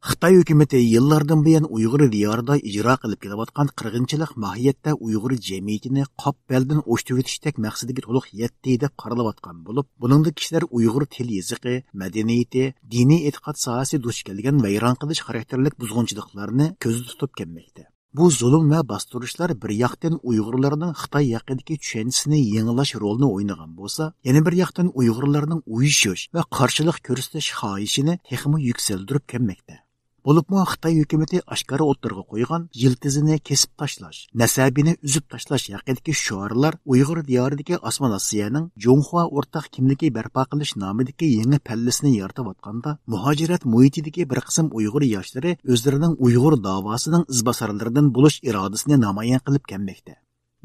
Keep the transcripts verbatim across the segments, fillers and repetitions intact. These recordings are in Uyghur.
خىتاي ھۆكۈمىتى يىللاردىن بۇيان ئۇيغۇر دىيارىدا ئىجرا قىلىپ كېلىۋاتقان قىرغىنچىلىق ماھىيەتتە ئۇيغۇر جەمئىيىتىنى قاپ بەلدىن ئوشتۇۋېتىشتەك مەقسىتىگە تولۇق يەتتى دەپ قارىلىۋاتقان بولۇپ، بۇنىڭدا كىشىلەر ئۇيغۇر تىل يېزىقى، مەدەنىيىتى، دىنىي ئېتىقاد ساھەسى دۇچ كەلگەن ۋەيران قىلىش خاراكتېرلىك بۇزغۇنچىلىقلارنى كۆزدە تۇتۇپ كەلمەكتە. بۇ زۇلۇم ۋە باستۇرۇشلار بىر ياقتىن ئۇيغۇرلارنىڭ خىتاي ھەققىدىكى چۈشەنچىسىنى يېڭىلاش رولىنى ئوينىغان بولسا، يەنە بىر ياقتىن ئۇيغۇرلارنىڭ ئۇيۇشۇش ۋە قارشىلىق كۆرسىتىش خاھىشىنى تېخىمۇ يۈكسەلدۈرۈپ كەلمەكتە. بولۇپمۇ خىتاي ھۆكۈمىتى ئاشكارا ئوتتۇرىغا قويغان يىلتىزىنى كېسىپ تاشلاش، نەسەبىنى ئۈزۈپ تاشلاش ھەققىدىكى شوئارلار ئۇيغۇر دىيارىدىكى ئاسسىمىلياتسىيەنىڭ جۇڭخۇا ئورتاق كىملىكى بەرپا قىلىش نامىدىكى يېڭى پەللىسىنى يارىتىۋاتقاندا، مۇھاجىرەت مۇھىتىدىكى بىر قىسىم ئۇيغۇر ياشلىرى ئۆزلىرىنىڭ ئۇيغۇر داۋاسىنىڭ ئىزباسارلىرىدىن بولۇش ئىرادىسىنى نامايان قىلىپ كەلمەكتە.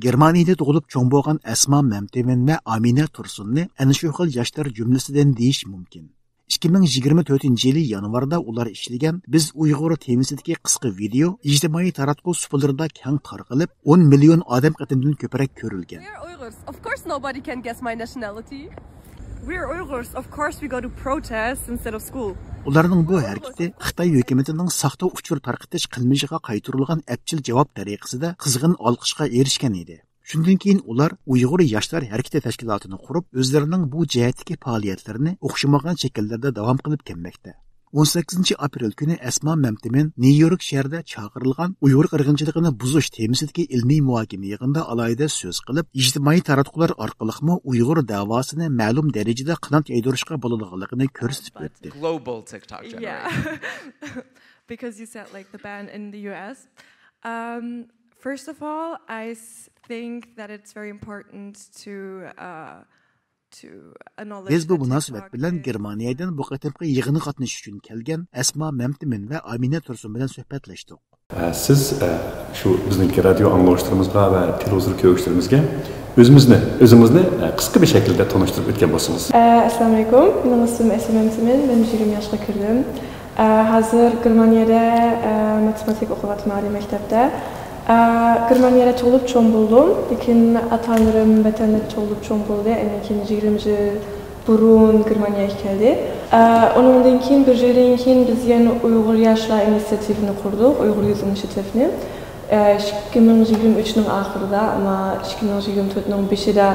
گېرمانىيەدە تۇغۇلۇپ چوڭ بولغان ئەسما مەمتىمىن ۋە ئامىنە تۇرسۇننى ئەنە شۇ خىل ياشلار جۈملىسىدىن دېيىش مۇمكىن. ئىككى مىڭ يىگىرمە تۆتىنچى يىلى يانۋاردا ئۇلار ئىشلىگەن بىز ئۇيغۇر تېمىسىدىكى قىسقا ۋىدېئو ئىجتىمائىي تاراتقۇ سۇپىلىرىدا كەڭ تارقىلىپ، ئون مىليون ئادەم قېتىمدىن كۆپرەك كۆرۈلگەن. We're Uyghurs. Of course nobody can guess my nationality. We're Uyghurs. Of course we go to protests instead of school. ئۇلارنىڭ بۇ ھەرىكىتى خىتاي ھۆكۈمىتىنىڭ ساختا ئۇچۇر تارقىتىش قىلمىشىغا قايتۇرۇلغان ئەپچىل جاۋاب تەرىقىسىدە قىزغىن ئالقىشقا ئېرىشكەن ئىدى. شۇندىن كېيىن ئۇلار ئۇيغۇر ياشلار ھەرىكىتى تەشكىلاتىنى قۇرۇپ، ئۆزلىرىنىڭ بۇ جەھەتتىكى پائالىيەتلىرىنى ئوخشىمىغان شەكىللەردە داۋام قىلىپ كەلمەكتە. ئون سەككىزىنچى ئاپرېل كۈنى ئەسما مەمتىمىن نيۇ يورك شەھىرىدە چاقىرىلغان ئۇيغۇر قىرغىنچىلىقىنى بۇزۇش تېمىسىدىكى ئىلمىي مۇھاكىمە يىغىنىدا ئالاھىدە سۆز قىلىپ، ئىجتىمائىي تاراتقۇلار ئارقىلىقمۇ ئۇيغۇر دەۋاسىنى مەلۇم دەرىجىدە قانات يايدۇرۇشقا بولىدىغانلىقىنى كۆرسىتىپ ئۆتتى. Global TikTok generation. Yeah. Because you said, like, the ban in the U S. Um, first of all, I s- think that it's very important to, uh, to acknowledge بىز بۇ that مۇناسىۋەت TikTok بىلەن is گېرمانىيەدىن بۇ قېتىمقى يىغىنغا قاتنىشىش ئۈچۈن كەلگەن ئەسما مەمتىمىن ۋە ئامىنە تۇرسۇن بىلەن سۆھبەتلەشتۇق. ئە، سىز، ئە، شۇ بىزنىڭكى رادىيو ئاڭلىغۇچىلىرىمىزغا ۋە تېلېۋىزور كۆرگۈچىلىرىمىزگە ئۆزىمىزنى، ئۆزىڭىزنى، ئە، قىسقا بىر شەكىلدە تونۇشتۇرۇپ ئۆتكەن بولسىڭىز. ئە، ئەسسالامۇئەلەيكۇم. مېنىڭ ئىسمىم ئەسما مەمتىمىن. مەن يىگىرمە ياشقا كىردىم. ئە، ھازىر گېرمانىيەدە، ئە، ماتېماتىكا ئوقۇۋاتىمەن ئالىي مەكتەپتە. ئە، گېرمانىيەدە تۇغۇلۇپ چوڭ بولدۇم. لېكىن ئاتا-ئانىلىرىم ۋەتەندە تۇغۇلۇپ چوڭ بولدى. ئاندىن كېيىن يىگىرمە يىل بۇرۇن گېرمانىيەگە كەلدى. ئە، ئۇنىڭدىن كېيىن بىر يىلدىن كېيىن بىز يەنە ئۇيغۇر ياشلار ئىنىسىياتىۋىنى قۇردۇق، ئۇيغۇر يۇز ئىنىسىياتىۋىنى. ئە، ئىككى مىڭ يىگىرمە ئۈچنىڭ ئاخىرىدا، ئەمما ئىككى مىڭ يىگىرمە تۆتنىڭ بېشىدا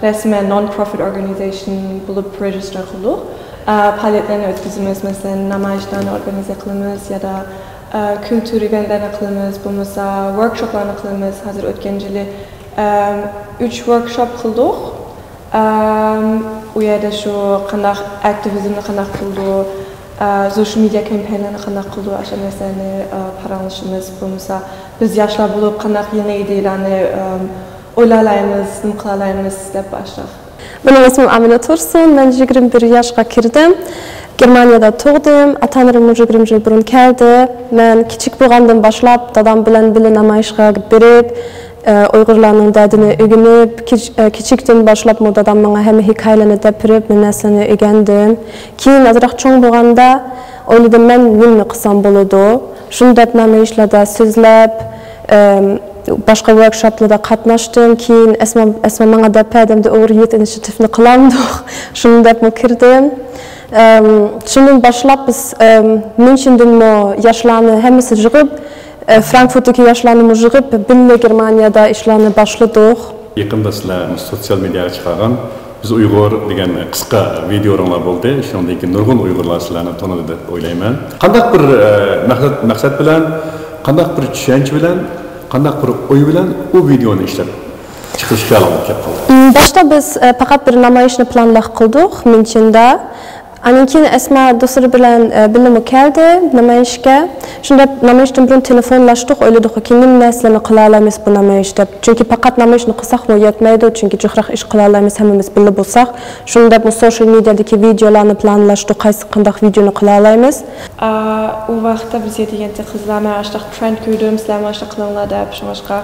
رەسمەن non-profit organization بولۇپ register قىلدۇق. ئە، پائالىيەتلەرنى ئۆتكۈزىمىز، مەسىلەن، نامايىشلارنى ئورگانىزە قىلىمىز يا دا، ئە، كۈلتۈر ئۆگەندەرنى قىلىمىز، بولمىسا ۋوركشوپلارنى قىلىمىز. ھازىر ئۆتكەن يىلى، ئەم، ئۈچ ۋوركشوپ قىلدۇق. ئەم، ئۇ يەردە شۇ قانداق ئاكتىۋىزمنى قانداق قىلىدۇ، ئە، سوشىيال مېدىيا كامپەينلارنى قانداق قىلىدۇ، ئاشۇ نەرسىلەرنى، ئە، پاراڭلىشىمىز. بولمىسا بىز ياشلار بولۇپ قانداق يېڭى ئىدىيەلەرنى، ئەم، ئويلالايمىز، نېمە قىلالايمىز دەپ باشلاق. مېنىڭ ئىسمىم ئامىنە تۇرسۇن، مەن يىگىرمە بىر ياشقا كىردىم. گېرمانىيەدە تۇغدۇم، ئاتا-ئانىلىرىم يىگىرمە يىل بۇرۇن كەلدى. مەن كىچىك بولغاندىن باشلاپ دادام بىلەن بىللە نامايىشقا بېرىپ، ئە، ئۇيغۇرلارنىڭ دەردىنى ئۆگىنىپ، كىچ-، ئە، كىچىكتىن باشلاپمۇ دادام ماڭا ھەممە ھېكايىلەرنى دەپ بېرىپ، مەن نەرسىلەرنى ئۆگەندىم. كېيىن ئازراق چوڭ بولغاندا ئويلىدىم، مەن نېمىنى قىلسام بولىدۇ؟ شۇنداق نامايىشلاردا سۆزلەپ، ئەم، باشقا ۋوركشوپلاردا قاتناشتىم. كېيىن ئەسما، ئەسما ماڭا دەپ بەردى، ئۇيغۇر يۇز ئىنىشىياتىۋىنى قىلامدۇق؟ شۇنداق دەپمۇ كىردىم. ئەم، شۇندىن باشلاپ بىز، ئەم، ميۇنشېندىنمۇ ياشلارنى ھەممىسى يىغىپ، ئە، فرانكفورتتىكى ياشلارنىمۇ يىغىپ، بىللە گېرمانىيەدە ئىشلارنى باشلىدۇق. يېقىندا سىلەر سوتسىيال مېدىياغا چىقارغان بىز ئۇيغۇر دېگەن قىسقا ۋىدېئولاڭلار بولدى. شۇنىڭدىن كېيىن نۇرغۇن ئۇيغۇرلار سىلەرنى تونۇدى دەپ ئويلايمەن. قانداق بىر، ئە، مەقسەت، مەقسەت بىلەن، قانداق بىر چۈشەنچە بىلەن، قانداق بىر ئوي بىلەن ئۇ ۋىدېئونى ئىشلەپ چىقىرىش خىيالىڭىزغا كەپ قالدى؟ م، باشتا بىز، ئە، پەقەت بىر نامايىشنى پىلانلاپ قىلدۇق ميۇنشېندا. ئاندىن كېيىن ئەسما دوستلىرى بىلەن، ئە، بىللىمۇ كەلدى نامايىشقا. شۇنداق نامايىشتىن بۇرۇن تېلېفونلاشتۇق، ئويلىدۇقكى، نېمە نەرسىلەرنى قىلالايمىز بۇ نامايىش دەپ. چۈنكى پەقەت نامايىشنى قىلساقمۇ يەتمەيدۇ، چۈنكى جىقراق ئىش قىلالايمىز ھەممىمىز بىللە بولساق. شۇنداقمۇ سوشىيال مېدىيادىكى ۋىدېئولارنى پىلانلاشتۇق، قايسى قانداق ۋىدېئونى قىلالايمىز. ئا، ئۇ ۋاقىتتا بىزگە دېگەنتى قىزلار، مەن ئاشۇنداق ترېند كۆردۈم، سىلەرمۇ ئاشۇنداق قىلىڭلار دەپ. شۇڭلاشقا،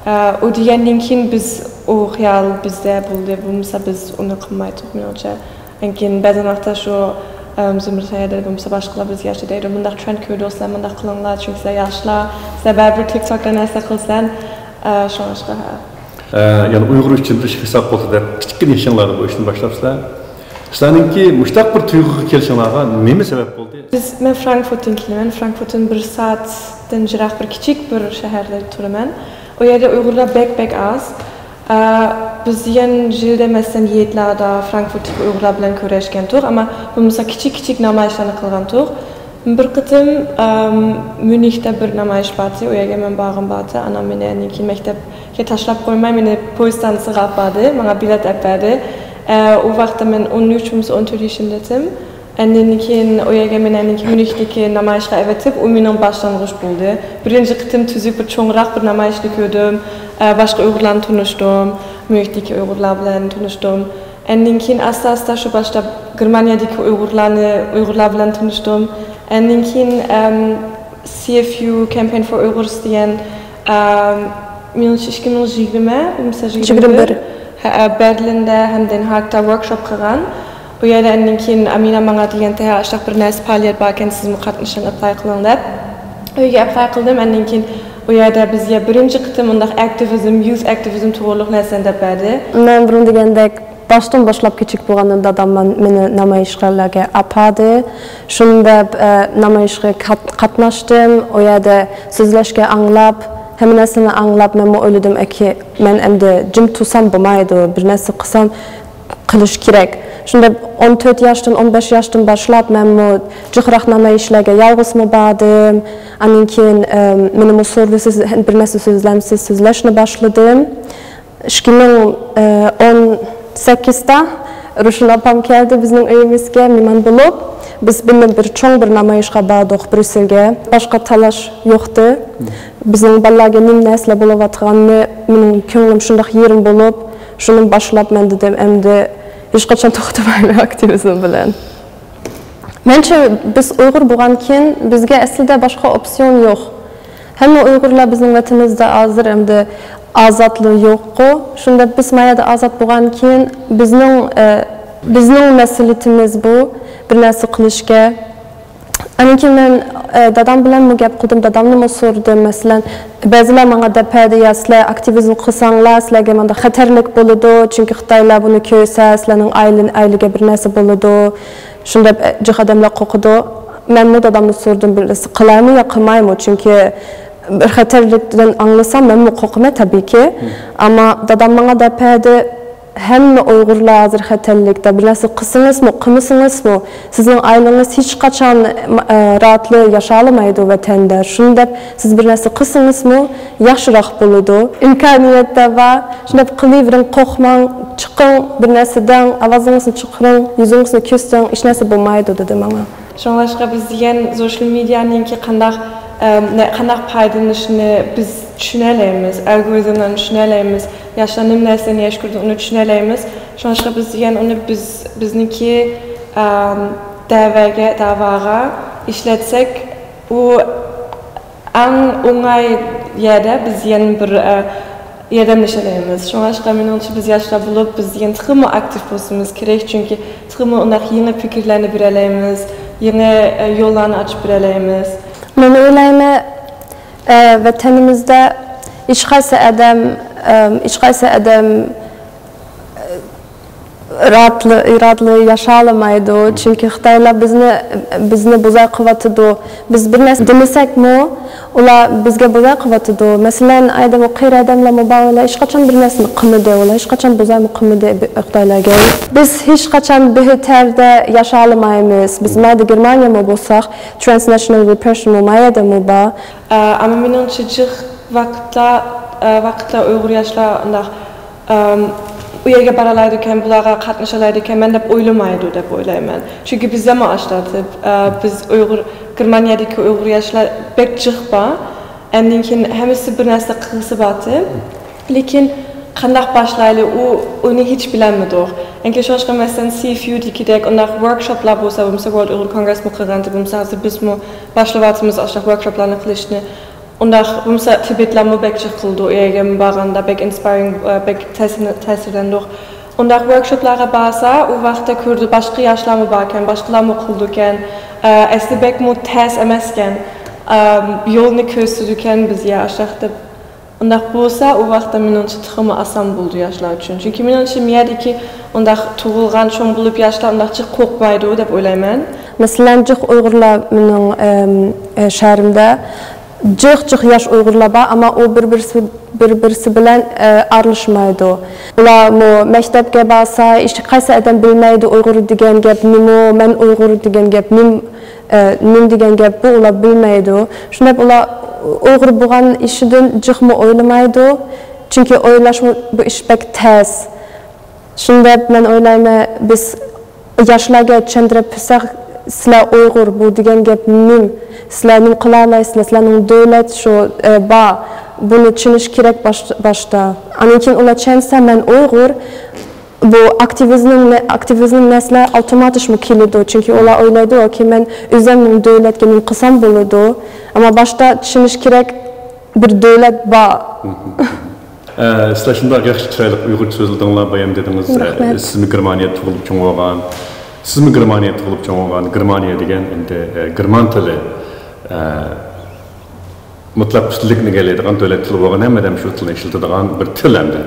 ئا، ئۇ دېگەندىن كېيىن بىز ئۇ خىيال بىزدە بولدى، بولمىسا بىز ئۇنى قىلمايتتۇق، مېنىڭچە. لېكىن بەزى ۋاقىتتا شۇ، ئەم، زۇمرەت ھەيدەر بولمىسا باشقىلار بىزگە ئاشۇ دەيدۇ، مۇنداق ترېند كۆردۇق، سىلەر مۇنداق قىلىڭلار، چۈنكى سىلەر ياشلار، سىلەر بەرىبىر تىك توكتا نەرسە قىلسەن، ئە، شۇڭلاشقا، ھە. ئە، يەنى ئۇيغۇر ئۈچۈن بىر ئىش قىلساق بولدى دەپ كىچىككىنە يېشىڭلاردا بۇ ئىشنى باشلاپسىلەر. سىلەرنىڭكى مۇشتاق بىر تۇيغۇغا كېلىشىڭلارغا نېمە سەۋەب بولدى؟ بىز، مەن فرانكفورتتىن كېلىمەن. فرانكفورتتىن بىر سائەتتىن يىراق بىر كىچىك بىر شەھەردە تۇرىمەن. ئۇ يەردە ئۇيغۇرلار بەك، بەك ئاز. ئە، بىز يەنە يىلدا، مەسىلەن، يېتىلاردا فرانكفورتتىكى ئۇيغۇرلار بىلەن كۆرۈشكەنتۇق، ئەمما بولمىسا كىچىك، كىچىك نامايىشلارنى قىلغانتۇق. بىر قېتىم، ئەم، ميۇنختا بىر نامايىش بارتى، ئۇ يەرگە مەن بارغان بارتى. ئانام مېنى ئاندىن كېيىن مەكتەپكە تاشلاپ قويماي، مېنى پويىز ستانسىسىغا ئاپاردى، ماڭا بېلەت ئەپ بەردى. ئە، ئۇ ۋاقىتتا مەن ئون ئۈچ يا بولمىسا ئون تۆت يېشىمدا ئىدىم. ئاندىن كېيىن ئۇ يەرگە مېنى ئاندىن كېيىن ميۇنخنىڭكى نامايىشىغا ئەۋېتىپ، ئۇ مېنىڭ باشلانغۇچ بولدى. بىرىنچى قېتىم تۈزۈك بىر چوڭراق بىر نامايىشنى كۆردۈم. ئە، باشقا ئۇيغۇرلارنى تونۇشتۇم. ميۇنخنىڭكى ئۇيغۇرلار بىلەن تونۇشتۇم. ئاندىن كېيىن ئاستا-ئاستا شۇ باشتا گېرمانىيەدىكى ئۇيغۇرلارنى، ئۇيغۇرلار بىلەن تونۇشتۇم. ئاندىن كېيىن، ئەم، سى ئېف يۇ، Campaign for Uyghurs دېگەن، ئەم، مېنىڭچە ئىككى مىڭ يىگىرمە، بولمىسا يىگىرمە بىر. يىگىرمە بىر. ھە، ئە، بەرلىندا ھەم دەن ھاگتا ۋوركشوپ قىلغان. ئۇ يەردە ئاندىن كېيىن ئامىنە ماڭا دېگەنتى، ھە، ئاشۇنداق بىر نەرسە پائالىيەت باركەن، سىزمۇ قاتنىشىڭ، ئەپلاي قىلىڭ دەپ. ئۇ يەرگە ئەپلاي قىلدىم. ئاندىن كېيىن ئۇ يەردە بىزگە بىرىنچى قېتىم ئۇنداق ئاكتىۋىزم، يۇث ئاكتىۋىزم توغرۇلۇق نەرسىلەرنى دەپ بەردى. مەن بۇرۇن دېگەندەك، باشتىن باشلاپ كىچىك بولغاندىن دادام مەن-، مېنى نامايىشلارغا ئاپاردى. شۇنداق، ئە، نامايىشقا قات-، قاتناشتىم. ئۇ يەردە سۆزلەشكە ئاڭلاپ، ھەممە نەرسىنى ئاڭلاپ، مەنمۇ ئويلىدىم، ئەكى، مەن ئەمدى جىم تۇرسام بولمايدۇ، بىر نەرسە قىلسام، قىلىش كېرەك. شۇنداق ئون تۆت ياشتىن، ئون بەش ياشتىن باشلاپ مەنمۇ جىقراق نامايىشلارغا يالغۇزمۇ باردىم. ئاندىن كېيىن، ئەم، مېنىمۇ سورىدى، سىز بىر نەرسە سۆزلەمسىز، سۆزلەشنى باشلىدىم. ئىككى مىڭ ئون سەككىزدە روشەن ئاپام كەلدى بىزنىڭ ئۆيىمىزگە مېھمان بولۇپ. بىز بىللە بىر چوڭ بىر نامايىشقا باردۇق بريۇسسېلگە. باشقا تاللاش يوقتى. بىزنىڭ بالىلارغا نېمە نەرسىلەر بولۇۋاتقاننى مېنىڭ كۆڭلۈم شۇنداق يېرىم بولۇپ، شۇنى باشلاپ مەن دېدىم، ئەمدى ھېچقاچان توختىمايمەن ئاكتىۋىزم بىلەن. مەنچە، بىز ئۇيغۇر بولغانكىن، بىزگە ئەسلىدە باشقا ئوپسىيون يوق. ھەممە ئۇيغۇرلار بىزنىڭ ۋەتىنىمىزدە ھازىر ئەمدى ئازادلىق يوققۇ. شۇنداق بىز ما يەردە ئازاد بولغانكىن، بىزنىڭ، ئە، بىزنىڭ مەسئۇلىيىتىمىز بۇ، بىر نەرسە قىلىشكە. ئاندىن كېيىن مەن، ئە، دادام بىلەنمۇ گەپ قىلدىم، دادامنىمۇ سورىدىم. مەسىلەن، بەزىلەر ماڭا دەپ بەردى، يا سىلەر ئاكتىۋىزم قىلساڭلار، سىلەرگە مانداق خەتەرلىك بولىدۇ، چۈنكى خىتايلار بۇنى كۆرسە، سىلەرنىڭ ئائىلە-، ئائىلىگە بىر نەرسە بولىدۇ. شۇنداق جىق ئادەملەر قورقىدۇ. مەنمۇ دادامنى سورىدىم، بىر نەرسە قىلايمۇ يا قىلمايمۇ؟ چۈنكى بىر خەتەرلىكتىن ئاڭلىسام، مەنمۇ قورقىمەن تەبىئىيكى. ئەمما دادام ماڭا دەپ بەردى، ھەممە ئۇيغۇرلار ھازىر خەتەرلىكتە، بىر نەرسە قىلسىڭىزمۇ، قىلمىسىڭىزمۇ، سىزنىڭ ئائىلىڭىز ھېچقاچان، ئە، راھەتلىك ياشىيالايدۇ ۋەتەندە. شۇنداق سىز بىر نەرسە قىلسىڭىزمۇ ياخشىراق بولىدۇ. ئىمكانىيەتتە بار، شۇنداق قىلىۋېرىڭ، قورقماڭ، چىقىڭ، بىر نەرسە دەڭ، ئاۋازىڭىزنى چىقىرىڭ، يۈزىڭىزنى كۆرسىتىڭ، ھېچ نەرسە بولمايدۇ، دېدى ماڭا. شۇڭلاشقا بىز دېگەن سوشال مېدىيانىڭكى قانداق، ئەم، نە-، قانداق پايدىلىنىشىنى بىز چۈشىنەلەيمىز، ئالگورىتملارنى چۈشىنەلەيمىز، ياشلار نېمە نەرسىلەرنى ياخشى كۆرىدۇ، ئۇنى چۈشىنەلەيمىز. شۇڭلاشقا بىز دېگەن ئۇنى بىز، بىزنىڭكى، ئەم، دەۋاگە، دەۋاغا ئىشلەتسەك، ئۇ ئەڭ ئوڭاي يەردە بىز يەنە بىر، ئە، ياردەملىشەلەيمىز. شۇڭلاشقا مېنىڭچە بىز ياشلار بولۇپ، بىز يەنە تېخىمۇ ئاكتىپ بولسىمىز كېرەك، چۈنكى تېخىمۇ ئۇنداق يېڭى پىكىرلەرنى بېرەلەيمىز، يېڭى، ئە، يوللارنى ئاچىپ بېرەلەيمىز. مەن ئويلايمەن، ئە، ۋەتىنىمىزدە ھېچقايسى ئادەم، ئە، ھېچقايسى ئادەم، ئە، ئىرادىلىك، ئىرادىلىك ياشالمايدۇ. چۈنكى خىتايلار بىزنى، بىزنى بۇزاي قىلىۋاتىدۇ. بىز بىر نەرسە دېمىسەكمۇ، ئۇلار بىزگە بۇزاي قىلىۋاتىدۇ. مەسىلەن، ئايدا بۇ قېرى ئادەملەرمۇ بار، ئۇلار ھېچقاچان بىر نەرسىنى قىلمىدى، ئۇلار ھېچقاچان بۇزايمۇ قىلمىدى خىتايلارغا. بىز ھېچقاچان بىر تەردە ياشالمايمىز. بىز مايدا گېرمانىيەمۇ بولساق، transnational repression مۇ مايەدىمۇ بار. ئە، ئەمما مېنىڭچە جىق ۋاقىتتا، ئە، ۋاقىتتا ئۇيغۇر ياشلار ئۇنداق، ئەم، ئۇ يەرگە بارالايدىكەن، بۇلارغا قاتنىشالايدىكەن مەن دەپ ئويلىمايدۇ دەپ ئويلايمەن. چۈنكى بىزدەمۇ ئاشۇنداق، ئە، بىز ئۇيغۇر، گېرمانىيەدىكى ئۇيغۇر ياشلار بەك جىق بار. ئاندىن كېيىن ھەممىسى بىر نەرسە قىلغۇسى بارتى. لېكىن قانداق باشلايلى، ئۇ، ئۇنى ھېچ بىلەلمىدۇق. ئەنكى شۇڭلاشقا مەسىلەن، سى ئېف يۇدىكىدەك ئۇنداق ۋوركشوپلار بولسا، بولمىسا ۋورلد ئۇيغۇر كونگرېسمۇ قىلغانتى، بولمىسا ھازىر بىزمۇ باشلاۋاتىمىز ئاشۇنداق ۋوركشوپلارنى قىلىشنى. ئۇنداق بولمىسا تىبېتلارمۇ بەك جىق قىلىدۇ، ئۇ يەرگە بارغاندا بەك ئىنسپايرىڭ، بەك تەسىر-، تەسىرلەندۇق. ئۇنداق ۋوركشوپلارغا بارسا، ئۇ ۋاقىتتا كۆرىدۇ، باشقا ياشلارمۇ باركەن، باشقىلارمۇ قىلىدىكەن. ئەسلى بەكمۇ تەس ئەمەسكەن، يولنى كۆرسىتىدىكەن بىزگە ئاشۇنداق دەپ. ئۇنداق بولسا، ئۇ ۋاقىتتا مېنىڭچە تېخىمۇ ئاسان بولىدۇ ياشلار ئۈچۈن. چۈنكى مېنىڭچە، مۇ يەردىكى ئۇنداق تۇغۇلغان، چوڭ بولۇپ ياشلار ئۇنداق جىق قورقمايدۇ دەپ ئويلايمەن. مەسىلەن، جىق ئۇيغۇرلار مېنىڭ، ئەم، ئە، شەھىرىمدە جىق-جىق ياش ئۇيغۇرلار بار، ئەمما ئۇ بىر-بىرسى، بىر-بىرسى بىلەن، ئە، ئارىلاشمايدۇ. ئۇلارمۇ مەكتەپكە بارسا، ھېچ قايسى ئادەم بىلمەيدۇ ئۇيغۇر دېگەن گەپ نېمە، مەن ئۇيغۇر دېگەن گەپ نېمە، ئە، نېمە دېگەن گەپ بۇ، ئۇلار بىلمەيدۇ. شۇنداق ئۇلار ئۇيغۇر بولغان ئىشىدىن جىقمۇ ئويلىمايدۇ. چۈنكى ئويلاشمۇ بۇ ئىش بەك تەس. شۇنداق مەن ئويلايمەن، بىز ياشلارغا چۈشەندۈرۈپ بەرسەك، سىلەر ئۇيغۇر، بۇ دېگەن گەپ نېمە؟ سىلەر نېمە قىلالايسىلەر؟ سىلەرنىڭ دۆلەت شۇ، ئە، بار. بۇنى چۈشىنىش كېرەك باش-، باشتا. ئاندىن كېيىن ئۇلار چۈشەنسە، مەن ئۇيغۇر، بۇ ئاكتىۋىزمنىڭ نە-، ئاكتىۋىزمنىڭ نەرسىلەر ئاۋتوماتىكمۇ كېلىدۇ. چۈنكى ئۇلار ئويلايدۇ، ئوكەي، مەن ئۆزۈمنىڭ دۆلەتكە نېمە قىلسام بولىدۇ. ئەمما باشتا چۈشىنىش كېرەك، بىر دۆلەت بار. ئە، سىلەر شۇنداق ياخشى، چىرايلىق ئۇيغۇرچە سۆزلىدىڭلار، بايام دېدىڭىز، ئە، رەھمەت. سىزمۇ گېرمانىيەدە تۇغۇلۇپ چوڭ بولغان، سىزمۇ گېرمانىيەدە تۇغۇلۇپ چوڭ بولغان، گېرمانىيە دېگەن ئەمدى، ئە، گېرمان تىلى، ئە، مۇتلەق ئۈستۈنلۈكنى ئىگىلەيدىغان دۆلەت تىلى بولغان، ھەممە ئادەم شۇ تىلنى ئىشلىتىدىغان بىر تىل ئەمدى.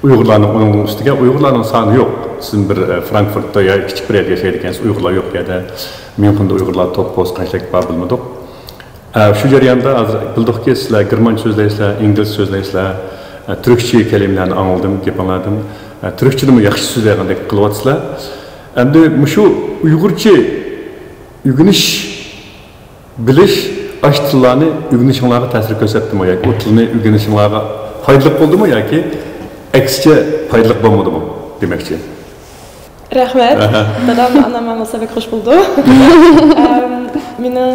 ئۇيغۇرلارنىڭ ئۇنىڭ ئۈستىگە، ئۇيغۇرلارنىڭ سانى يوق. سىز بىر، ئە، فرانكفورتتا يا كىچىك بىر يەردە ياشايدىكەنسىز، ئۇيغۇرلار يوق يەردە. ميۇنخېندا ئۇيغۇرلار توپ بولسا قانچىلىك بار بىلمىدۇق. ئە، شۇ جەرياندا ھازىر بىلدۇقكى، سىلەر گېرمانچە سۆزلەيسىلەر، ئىنگلىزچە سۆزلەيسىلەر، ئە، تۈركچە كەلىمىلەرنى ئاڭلىدىم گېپىڭلاردىن. ئە، تۈركچىنىمۇ ياخشى سۆزلەيدىغاندەك قىلىۋاتىسىلەر. ئەمدى مۇشۇ ئۇيغۇرچە ئۆگىنىش، بىلىش ئاشۇ تىللارنى ئۆگىنىشىڭلارغا تەسىر كۆرسەتتىمۇ ياكى ئۇ تىلنى ئۆگىنىشىڭلارغا پايدىلىق بولدىمۇ ياكى ئەكسىچە پايدىلىق بولمىدىمۇ دېمەكچى. رەھمەت. ئەھە. دادام، ئانام ماڭا بولسا بەك خوش بولىدۇ. ئەم، مېنىڭ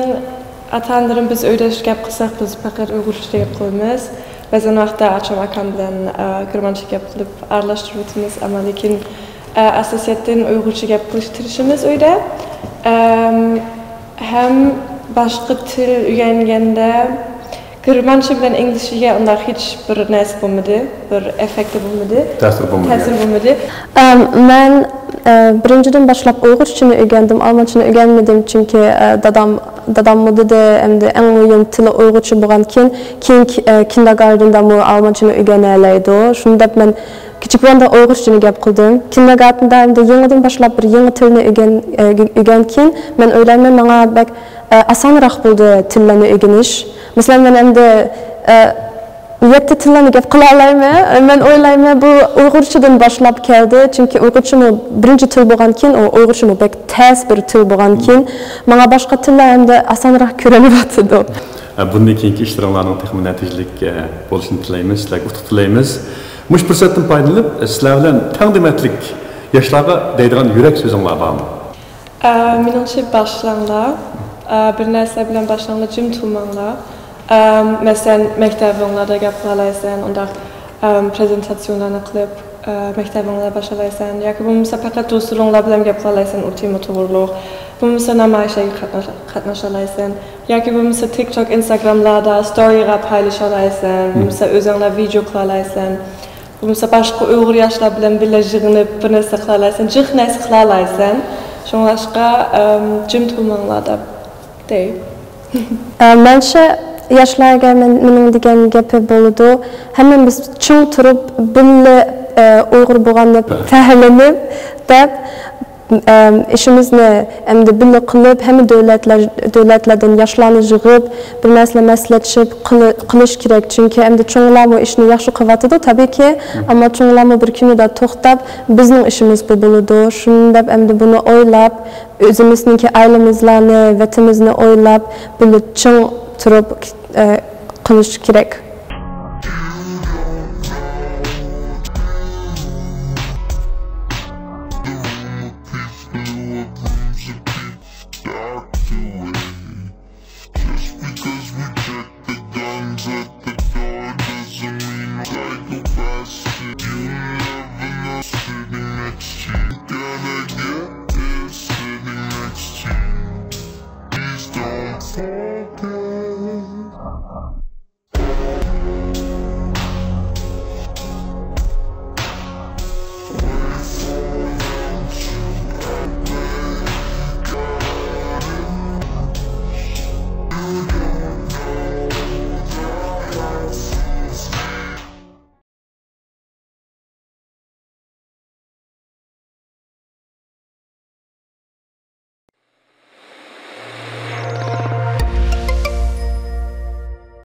ئاتا-ئانىلىرىم، بىز ئۆيدە گەپ قىلساق، بىز پەقەت ئۇيغۇرچە گەپ قىلىمىز. بەزەن ۋاقىتتا ئاچام، ئاكام بىلەن، ئە، گېرمانچە گەپ قىلىپ ئارىلاشتۇرۇپ ئۆتىمىز، ئەمما لېكىن، ئە، ئاساسىيەتتىن ئۇيغۇرچە گەپ قىلىشقا تىرىشىمىز ئۆيدە. ئەم، ھەم باشقا تىل ئۆگەنگەندە گېرمانچە بىلەن ئىنگلىزچىگە ئۇنداق ھېچ بىر نەرسە بولمىدى، بىر ئېففېكتى بولمىدى. تەسىر بولمىدى. تەسىر بولمىدى. ئەم، مەن، ئە، بىرىنچىدىن باشلاپ ئۇيغۇرچىنى ئۆگەندىم، ئالمانچىنى ئۆگەنمىدىم، چۈنكى، ئە، دادام، داداممۇ دېدى، ئەمدى ئەڭ مۇھىم تىلى ئۇيغۇرچە بولغانكىن، كېيىن، ئە، كىندېرگارتېندامۇ ئالمانچىنى ئۆگەنەلەيدۇ. شۇنداق مەن كىچىك بولغاندا ئۇيغۇرچىنى گەپ قىلدىم. كىندېرگارتېندا ئەمدى يېڭىدىن باشلاپ بىر يېڭى تىلنى ئۆگەن-، ئۆگەنگەن كېيىن، مەن ئويلايمەن، ماڭا بەك، ئە، ئاسانراق بولدى تىللارنى ئۆگىنىش. مەسىلەن، مەن ئەمدى، ئە، يەتتە تىللارنى گەپ قىلالايمەن. مەن ئويلايمەن، بۇ ئۇيغۇرچىدىن باشلاپ كەلدى، چۈنكى ئۇيغۇرچىمۇ بىرىنچى تىل بولغانكىن، ئۇ ئۇيغۇرچىمۇ بەك تەس بىر تىل بولغانكىن، ماڭا باشقا تىللار ئەمدى ئاسانراق كۆرۈنۈۋاتىدۇ. ئە، بۇندىن كېيىنكى ئىشلىرىڭلارنىڭ تېخىمۇ نەتىجىلىك، ئە، بولۇشىنى تىلەيمىز، سىلەرگە ئۇتۇق تىلەيمىز. مۇشۇ پۇرسەتتىن پايدىلىنىپ، سىلەر بىلەن تەڭدېمەتلىك ياشلارغا دەيدىغان يۈرەك سۆزۈڭلار بارمۇ؟ ئە، مېنىڭچە باشلاڭلار. ئە، بىر نەرسە بىلەن باشلاڭلار، جىم تۇرماڭلار. ئەم، مەسىلەن، مەكتەبىڭلاردا گەپ قىلالايسەن، ئۇنداق، ئەم، پرېزېنتاتسىيونلارنى قىلىپ، ئە، مەكتەبىڭلاردا باشلالايسەن. ياكى بولمىسا پەقەت دوستلىرىڭلار بىلەن گەپ قىلالايسەن، ئۇ تېما توغرۇلۇق. بولمىسا نامايىشلارغا قاتناش-، قاتناشالايسەن. ياكى بولمىسا تىك توك، ئىنستاگراملاردا ستورىغا پايلىشالايسەن. بولمىسا ئۆزۈڭلار ۋىدىيو قىلالايسەن. بولمىسا باشقا ئۇيغۇر ياشلار بىلەن بىللە يىغىنىپ بىر نەرسە قىلالايسەن، جىق نەرسە قىلالايسەن. شۇڭلاشقا، ئەم، جىم تۇرماڭلار دەپ دەي. ئە، مەنچە ياشلارغا مەن، مېنىڭ دېگەن گېپى بولىدۇ. ھەممىمىز چىڭ تۇرۇپ، بىللە، ئە، ئۇيغۇر بولغاننى پەخىرلىنىپ دەپ، ئەم، ئىشىمىزنى ئەمدى بىللە قىلىپ، ھەممە دۆلەتلەر، دۆلەتلەردىن ياشلارنى يىغىپ، بىر نەرسىلەر مەسلىھەتلىشىپ قىلى-، قىلىش كېرەك. چۈنكى ئەمدى چوڭلارمۇ ئىشنى ياخشى قىلىۋاتىدۇ، تەبىئىيكى. ئەمما چوڭلارمۇ بىر كۈنىدە توختاپ، بىزنىڭ ئىشىمىز بۇ بولىدۇ. شۇنداق ئەمدى بۇنى ئويلاپ، ئۆزىمىزنىڭكى ئائىلىمىزلارنى، ۋەتىنىمىزنى ئويلاپ، بىللە چىڭ تۇرۇپ، ئە، قىلىش كېرەك.